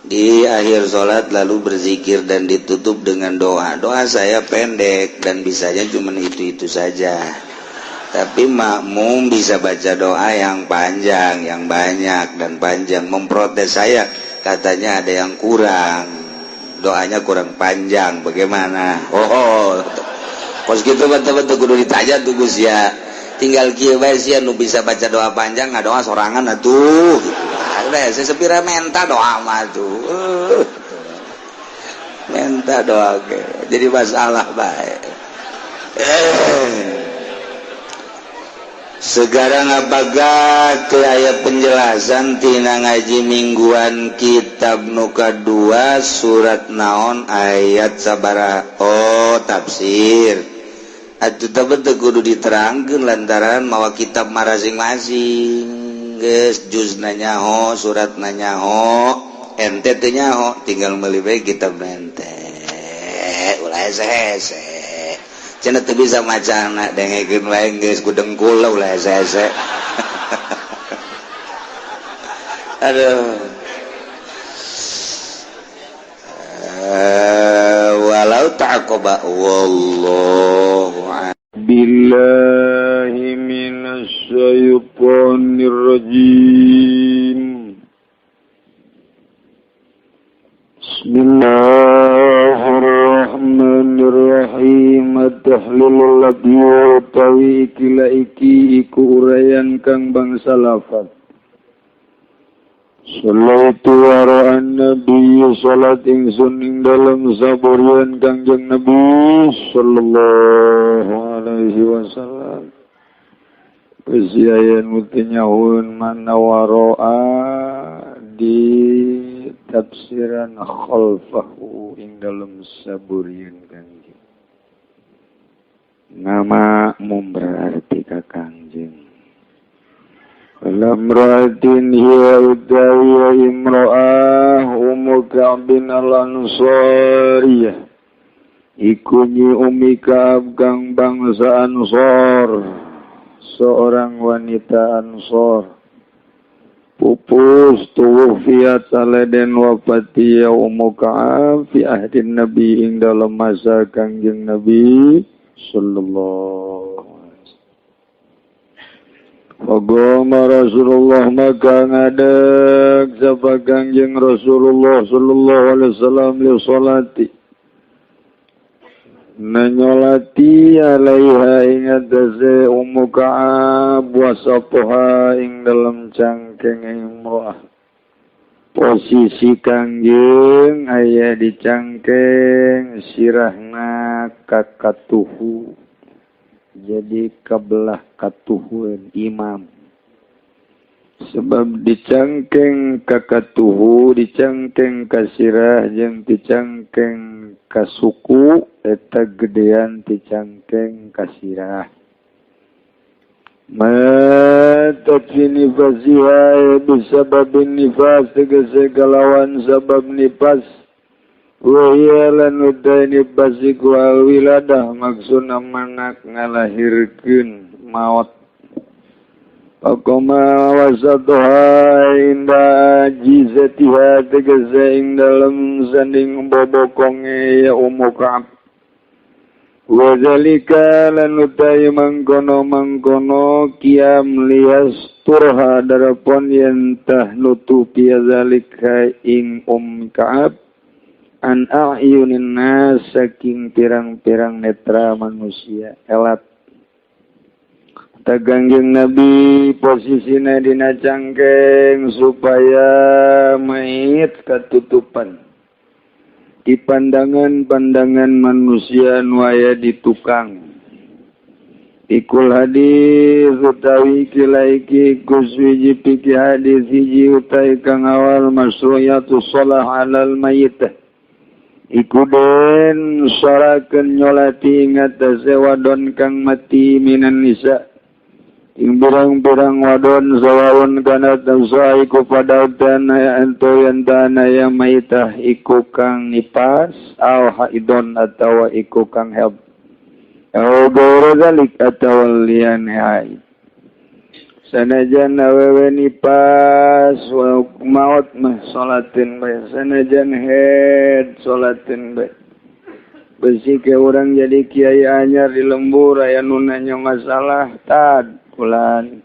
Di akhir sholat lalu berzikir dan ditutup dengan doa. Doa saya pendek dan bisanya cuma itu-itu saja. Tapi makmum bisa baca doa yang panjang, yang banyak dan panjang. Memprotes saya, katanya ada yang kurang. Doanya kurang panjang, bagaimana? Oh, kos gitu betul-betul kudu ditanya tuh Gus ya. Tinggal kieu bae sia nu bisa baca doa panjang ngadoa sorangan atuh gitu. Udah saya sepira menta doa mah tuh. Menta doa ke. Jadi masalah bae. Sekarang apakah ke aya penjelasan tina ngaji mingguan kitab nuka 2 surat naon ayat sabaraha? Oh, tafsir. Atuh teh teu kudu diterangkeun lantaran mawa kitab masing-masing. Geus juzna nyaho, suratna nyaho, ente teu nyaho, tinggal meuli bae kitab ente. Ulah hese-hese. Cenah teu bisa macana dengekeun wae geus ku dengkul ulah hese-hese. Aduh. Walau ta'aqaba wallahu billahi minasyaitonir rajim. Bismillahirrahmanirrahim. At-tahlilul ladzi utawi iki iki iku uraian kang bangsa lafaz. Salatu wara'an nabi salat ingsun ing dalem saburian Kangjeng Nabi sallallahu alaihi wasallam. Kesiayan mutinyahun mana waro'a di tafsiran khalfahu ing dalem saburian Kangjeng. Nama mum berarti ka Kangjeng. Lamratin hiya utawiya imra'ah Ummu Ka'bin al-Ansariyah. Iku nyi Ummi Ka'ab kang bangsa Ansor, seorang wanita Ansor. Pupus tuwfiat saleden wafati ya Ummu Ka'ab fi ahdin Nabi ing dalam masa Kangjeng Nabi sallallahu. Faqama Rasulullah maka ngadeg sapa Kangjeng Rasulullah sallallahu alaihi wasallam li salati nanyolati alaiha ing atase Ummu Ka'ab wa sapoha ing dalem cangkeng imro'ah. Posisi Kangjeng aya di cangkeng sirahna kakatuhu. Jadi kabelah katuhun imam. Sebab dicangkeng kakatuhu, dicangkeng kasirah, jeung dicangkeng kasuku, eta gedean dicangkeng kasirah. Matat fi nifasiha bisababin nifas tegese kalawan sabab nifas. Wa hiya lan utai nifas iku alwiladah maksudna manak ngalahirkeun maot. Faqama wasatuha inda jizatiha tegese ing dalem sanding bobokonge ya Ummu Ka'ab. Wa zalika lan utai mangkono-mangkono kiam liyasturha darapon yen tah nutupi zalika ing Ka'ab an a'yunin nas saking pirang-pirang netra manusia elat. Tagangjeng Nabi posisina dina cangkeng supaya mayit katutupan di pandangan-pandangan manusia nu aya di tukang. Ikul hadis utawi kilaiki kuswiji piki hadis hiji utai kang awal masru'iyatu shalah alal mayyit. Iku den sarakeun nyolati ngatasé wadon kang mati minan nisa. Ing pirang-pirang wadon sawaun kana tamsa iku padautan aya ento yen tanah ya maitah iku kang nipas au haidon atawa iku kang haid au gairu zalik atawa liyane haid. Sanajan awewe nipas wa maut mah salatin bae, sanajan haid salatin bae. Besi ke urang jadi kiai anyar di lembur aya nu nanya masalah tad bulan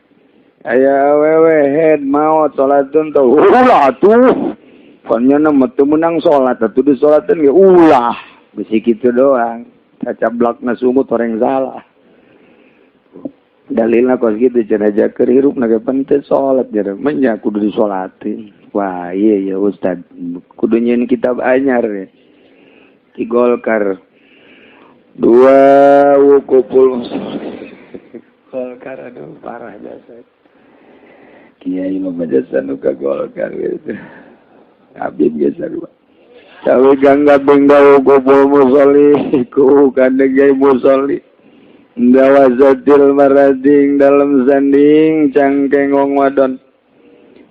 aya awewe head maot salatun teh ulah atuh pan nya mah teu meunang salat atuh disolateun ge ulah bisi kitu doang cacablakna sumut horeng salah dalilna kos kitu cenah jaker hirupna ge pan teu salat jare menya kudu disolatin. Wah iya ya ustad kudu nyieun kitab anyar ya di Golkar dua wukuful Golkar aduh parah jasa. Kiai mah jasa nu ka Golkar gitu. Habib geus sarua. Sawi gangga bengga wukuful musolli ku kadege musolli. Dawazatil marading dalam sanding cangkeng wong wadon.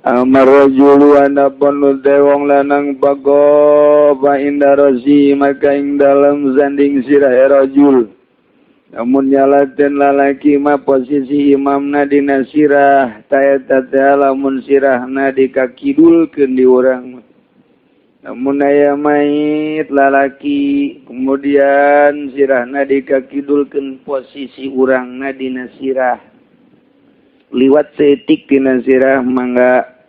Amar rajulu anapun ute wong lanang pago fa inda rosi maka ing dalam sanding sirah rajul. Namun nyalaten lalaki mah posisi imamna dina sirah taeta teh lamun sirahna dikakidulkeun di urang. Namun aya mayit lalaki kemudian sirahna dikakidulkeun posisi urangna dina sirah. Liwat seetik dina sirah mangga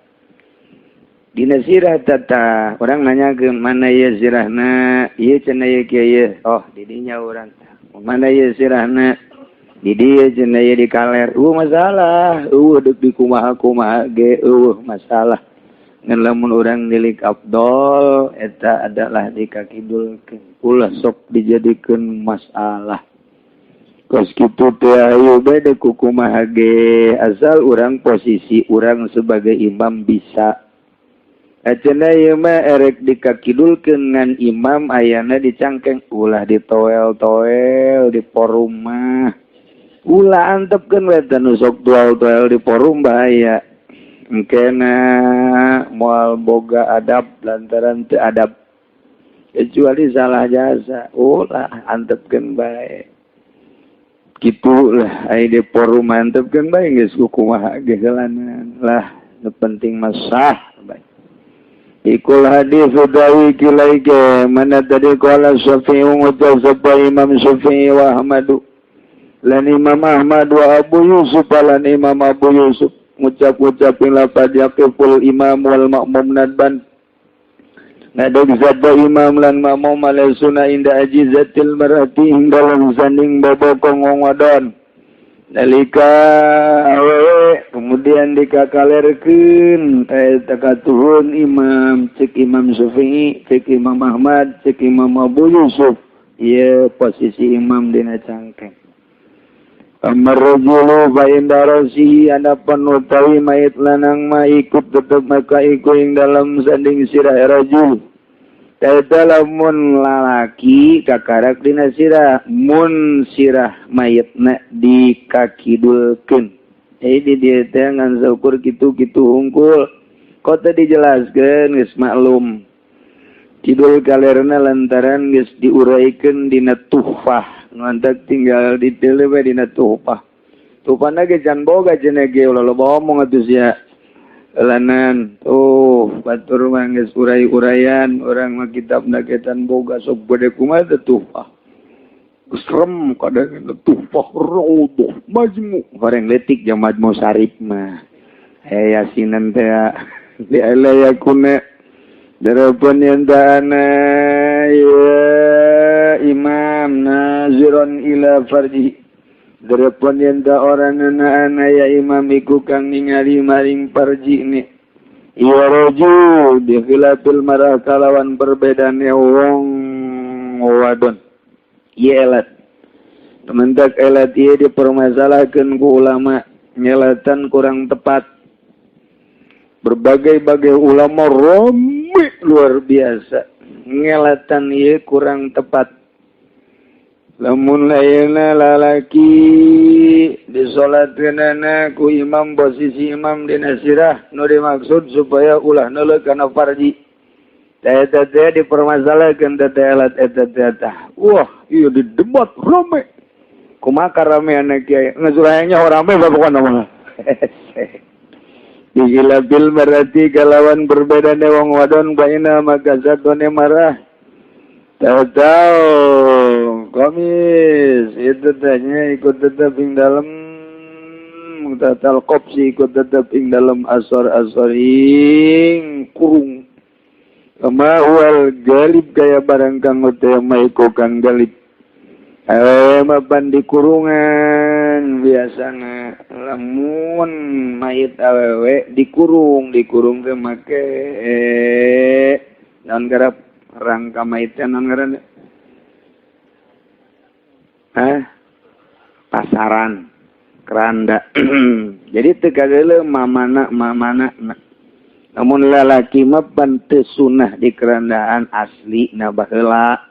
dina sirah tata urang nanyakeun mana ieu sirahna ieu cenah ieu kieu oh di dinya urang mana ieu sirahna di dieu cenah ieu di kaler eueuh masalah eueuh deuk di kumaha-kumaha ge eueuh masalah ngan lamun urang nilik abdol eta adalah dikakidulkeun ulah sok dijadikeun masalah kos kitu teh ayo bede ku kumaha ge asal urang posisi urang sebagai imam bisa. Acenah ieu mah erek dikakidulkeun ngan imam ayana dicangkeng ulah ditoel-toel di forum mah. Ulah antepkeun we teh nu sok toel-toel di forum bahaya. Engkena moal boga adab lantaran teu adab. Kecuali salah jasa, ulah antepkeun bae. Kitu lah aya di forum antepkeun bae geus kumaha ge heulanan lah nu penting mah sah bae. Ikul hadis udawi kilaike mana tadi qala Syafi'i ngucap sapa Imam Syafi'i wa Ahmadu lan Imam Ahmad wa Abu Yusuf lan Imam Abu Yusuf ngucap-ngucapin lafaz yaqiful imam wal ma'mum nadban ngadeg sapa imam lan ma'mum ala sunnah inda ajizatil mar'ati ing dalam sanding bobokong wong wadon nalika awewe kemudian dikakalerkeun eta katuhun imam cek Imam Syafi'i cek Imam Ahmad cek Imam Abu Yusuf ieu posisi imam dina cangkeng. Amar rajulu fa inda rasihi anapun utawi mayit lanang ma ikut tetep maka iku ing dalam sanding sirah rajul. Eta lamun lalaki kakarak dina sirah mun sirah mayitna dikakidulkeun. Jadi dia teh ngan saukur kitu-kitu hungkul. Kota dijelaskeun geus maklum. Kidul kalerna lantaran geus diuraikeun dina tuhfah. Ngantak tinggal ditele we dina tuhfah. Tuhfahna ge can boga cenah ge ulah loba omong atuh sia. Lanan tuh batur mah geus urai-uraian urang mah kitabna ge can boga sok gede kumaha teh tuhfah. Serem kadang Tuhfah, Raudhah, Majmu. Goreng letik jeung Majmu Sarif mah. Eh, yasinan teh li alla yakuna darapun yang ana ya imam naziron ila farji, darapun yang orang ana ya imam iku kang ningali maring farji ni ya rajul bi khilafil marah kalawan perbedaan wong wadon. Ieu elat tementak elat ieu dipermasalahkeun ku ulama, nyelatan kurang tepat. Berbagai-bagai ulama rame luar biasa ngelatan ieu kurang tepat. Lamun lainna lalaki disolatkeunana ku imam, posisi imam dina sirah nu dimaksud supaya ulah neuleuh kana farji. Eta teh dipermasalahkeun teh elat eta teh tah. Wah, ieu didebat rame. Kumaha rame anak kiai? Geus hayangnya rame pokokna mah. Digilabil berarti kalawan berbeda wong wadon baina maka satone marah. Tahu-tahu komis itu tanya ikut tetap ing dalam tatal kopsi, ikut tetap ing dalam asor-asor ing kurung. Kama huwal galib kaya barang kang utama iku kang galib. Awewe mah pan di kurungan biasana. Lamun mayit awewe dikurung, dikurung teh make naon garap rangka mayit teh, naon ngaranna? Hah? Pasaran keranda. Jadi teu kageuleuh mamana mamana. Namun lalaki mah pan teu sunah di kerandaan asli na baheula.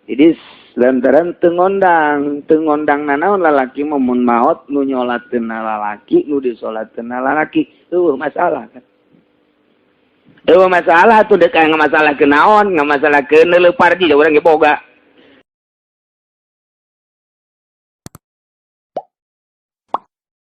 Jadi lantaran teu ngondang, teu ngondang nanaon lalaki mah mun maot nu nyolateun lalaki, nu disolatkeun lalaki, eueuh masalah kan. Eueuh masalah tuh dek masalah ke naon, masalah ke neuleuh parji urang ge boga.